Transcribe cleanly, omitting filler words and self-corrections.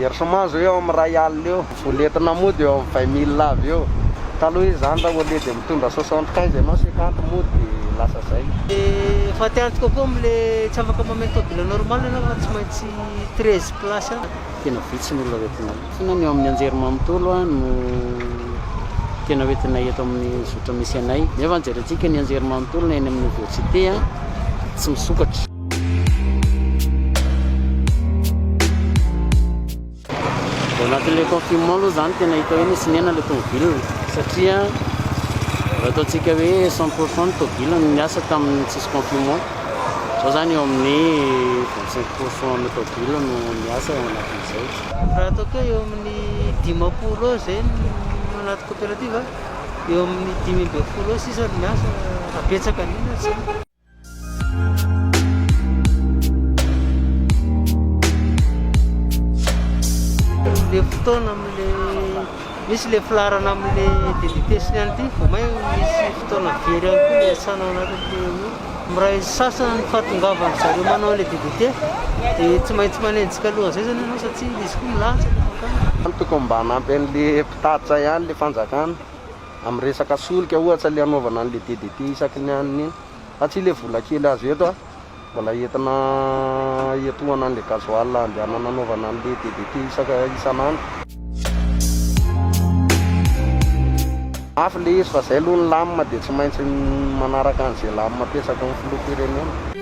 Versement zao eo amin'ny iray alina eo, vola entina mody eo amin'ny 20 mille avy eo. Taloha izy zany raha au lieu de mitondra 75 ianao 50 mody de lasa zay. Fatiantoka koa amle tsy afaka mameno tôbila normal ianao fa tsy maintsy 13 place. Tena vitsy ny olona hoentina. Tena ny eo amin'ny anjerimanontolo no tena hoentina eto amin'ny zotra misy anay. Nefa ny jerentsika ny anjerimanontolo na eny amin'ny oniversite tsy misokatra. Ao anatin'ilay confinement aloha izany tena hita hoe nisy nihena ilay tomobile satria raha ataontsika hoe 100 pour cent ny tomobile no niasa tamin'ny tsisy confinement. Izao izany eo amin'ny 25 pour cent ny tomobile no miasa ao anatin'izay. Raha ataoko hoe eo amin'ny 50 eo izay ny anaty coopérative, eo amin'ny 15 eo sisa no miasa raha betsaka indrindra izany. Le fotoana amle misy le filaharana amle DDT sy ny an'ity vao may misy fotoana very ihany koa le iasana ao anatin'ity io. Miray sasany ny fahatongavan-dry zareo manao an'le DDT dia tsy maintsy manenjika alohan'izay zany ianao satria izy koa milahatra le mankany. Tokony mba hanampy an'le mpitatitra ihany le fanjakana amin'ny resaka solika ohatra le hanaovana an'le DDT isaky ny anona iny. Fa tsy le vola kely azo eto a, mbola entina hiantohana an'le gasoil andehanana anaovana an'le DDT isaka isan'andro. Mafy le izy fa zay aloha ny lamina dia tsy maintsy manaraka an'izay lamina apetraky ny filoham-pirenena.